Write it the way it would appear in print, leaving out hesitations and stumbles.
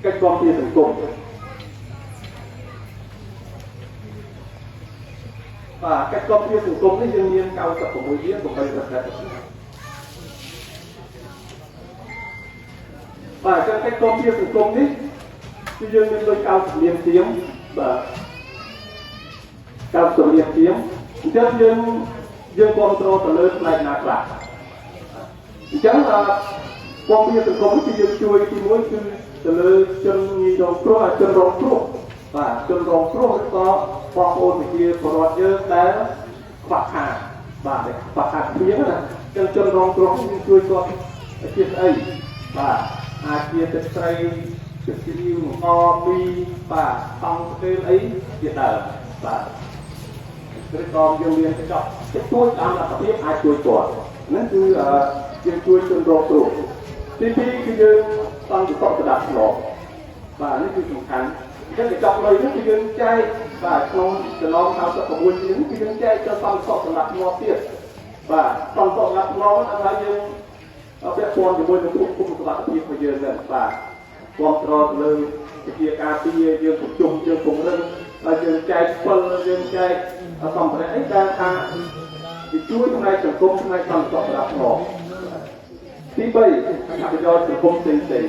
កិច្ចគាំពារសង្គមបាទកិច្ចគាំពារសង្គមនេះយើងមាន96លាន800បាទអញ្ចឹងកិច្ចគាំពារសង្គមនេះគឺយើងមានលុយ90លានជាងបាទ90លានជាងអញ្ចឹងយើងគ្រប់គ្រងទៅលើផ្នែកណាខ្លះអញ្ចឹងគាំពារសង្គមនេះគឺយើងជួយទី1គឺទៅលើជនងាយរងគ្រោះជនរងគ្រោះបាទជនរងគ្រោះឬក៏បងប្អូនប្រជាពលរដ្ឋយើងដែលខ្វះខាតបាទដែលខ្វះខាតគ្នាណាអញ្ចឹងជនរងគ្រោះយើងជួយគាត់ជាស្អីបាទអាចជាទឹកត្រីទឹកស៊ីអ៊ីវអមីបាទតង់ស្កេលអីជាដើមបាទឬក៏យើងមានកញ្ចក់តិចតួចតាមលទ្ធភាពអាចជួយគាត់ហ្នឹងគឺយើងជួយជនរងគ្រោះទី2គឺយើងសន្តិសុខស្ដាប់ធ្នាប់បាទនេះគឺសំខាន់អញ្ចឹងកញ្ចក់លុយនេះគឺយើងចែកបាទក្នុងចំណោម96ជាងគឺយើងចែកទៅសន្តិសុខស្ដាប់ធ្នាប់ទៀតបាទសន្តិសុខស្ដាប់ធ្នាប់ហ្នឹងថាយើងពាក់ព័ន្ធជាមួយនឹងគ្រប់គុំសុវត្ថិភាពរបស់យើងហ្នឹងបាទគ្រប់គ្រងទៅលើវិជាការពារយើងប្រជុំយើងពង្រឹងហើយយើងចែកពិលយើងចែកសម្ភារៈអីដែលថាវាជួយផ្នែកសង្គមផ្នែកសន្តិសុខស្ដាប់ធ្នាប់ទី3អត្ថប្រយោជន៍សង្គមផ្សេងផ្សេង